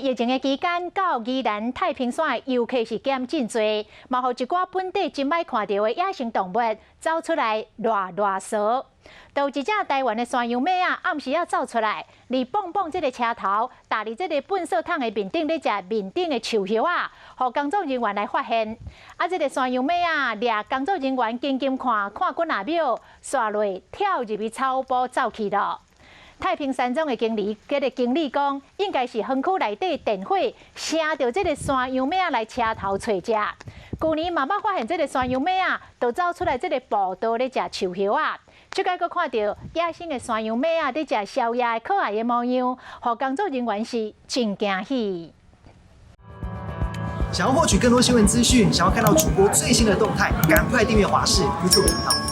疫情的期間，到宜蘭太平山的遊客是減真濟，嘛予一寡本地真歹看著的野生動物走出來賴賴趖。就有一隻台灣的山羊䘼仔，暗時仔走出來，佇蹦蹦這个車頭，踏佇這个糞掃桶的面頂咧食面頂的樹葉仔，予工作人員來發現。啊，這个山羊䘼仔掠工作人員緊緊看，看幾若秒，煞落跳入去草埔走去囉。太平山莊的經理，這个經理講，應該是園區內底電火聲著這个山羊䘼仔來車頭揣食。舊年嘛捌發現這个山羊䘼仔，就走出來這个步道咧食樹葉仔。這擺閣看著野生的山羊䘼仔佇食宵夜的可愛的模樣，予工作人員是真驚喜。想要獲取更多新聞資訊，想要看到主播最新的動態，趕快訂閱華視 YouTube 頻道。